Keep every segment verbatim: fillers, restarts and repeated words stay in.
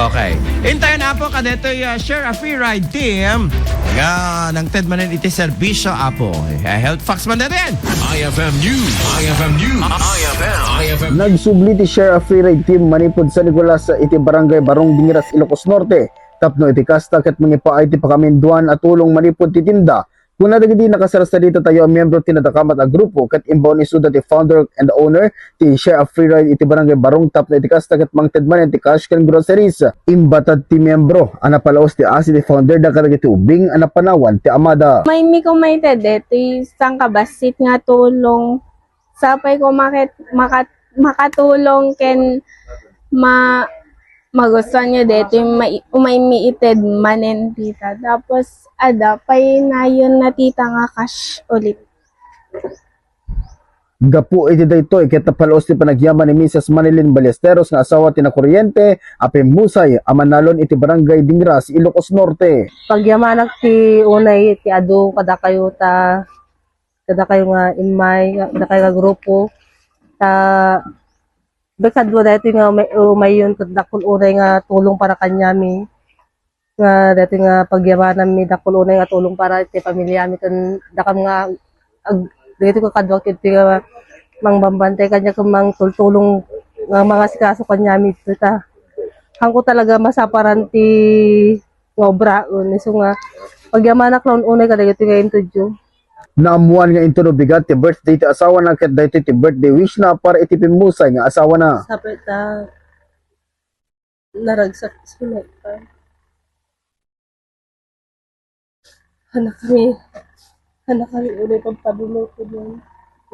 Okay. Intayon, Apo, kadetoy, ah, Share a Free Ride team nga nangted manen iti serbisyo, Apo. Eh, health facts man daytoyen. I F M News. I F M News. I F M. I F M. Nagsubli ti Share a Free Ride team manipud San Nicolas iti Barangay Barong, Dingras, Ilocos Norte. Tapno iti kasta ket mangipaay ti pakaaminduan a tulong manipud ti tinda. Kuna dagiti nakasarsarita tayo a miyembro ti nadakamat a grupo ket imbaon isuda ti founder and owner ti Share a Free Ride iti Barangay Barong tapno iti kasta ket mangted manen ti cash ken groceries. Imbatad ti miyembro a napalaos ti asi ti founder da kadagiti ubing a napanawan ti amada. Maymi ko mayted detoy sangkabassit nga tulong. Sapay ko maket-, makat-, makatulong ken ma-, magustuhan nga detoy may-, umaymi ited manen dita. Tapos, adda pay nayon na tita nga cash ulit. Gapu iti daytoy, ket napalaos ti panagyaman ni Misis Manilyn Ballesteros nga asawa ti nakuriente a pimmusay a manalon iti Barangay Dingras, Ilocos Norte. Pagyamanak ti unay ti adu kadakayo ta, kadakayo nga immay, kadakayo nga grupo, ta, kadua daytoy nga umay-, umayon ket dakkel unay nga tulong para kaniami. Nga daytoy nga pagyamananmi dakkel unay nga tulong para iti pamiliami ken dakam nga ag-, dagitoy kakaduak iti nga mangbambantay kaniak ken mangtultulong nga mangasikaso kaniami dita. Haanko talaga masaparan ti nga obraen. Isu nga pagyamanak la unay kadagitoy nga intudyo. Naammuan nga inton no bigat ti birthday ti asawana ket daytoy ti birthday wish na para iti pimmusay nga asawana. Sapay ta naragsak ti sumakta. Hanakami, hanakami unay pagpadulong ko nun.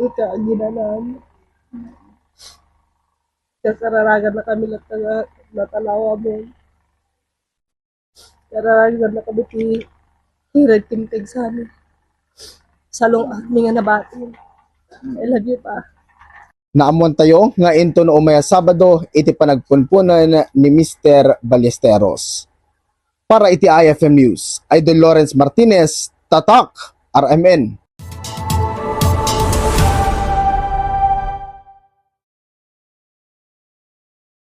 Ika, aginanan. Kasararagan na kami latta nga natalawamen. Kararagan na kami ti hirag ti mitegsami. Salong-atmi nga nabati. I love you, Pa. Naammuantayo nga inton umay a Sabado iti panagpunpunen ni Mister Ballesteros. Para iti I F M News, Idol Lawrence Martinez, Tatak, R M N.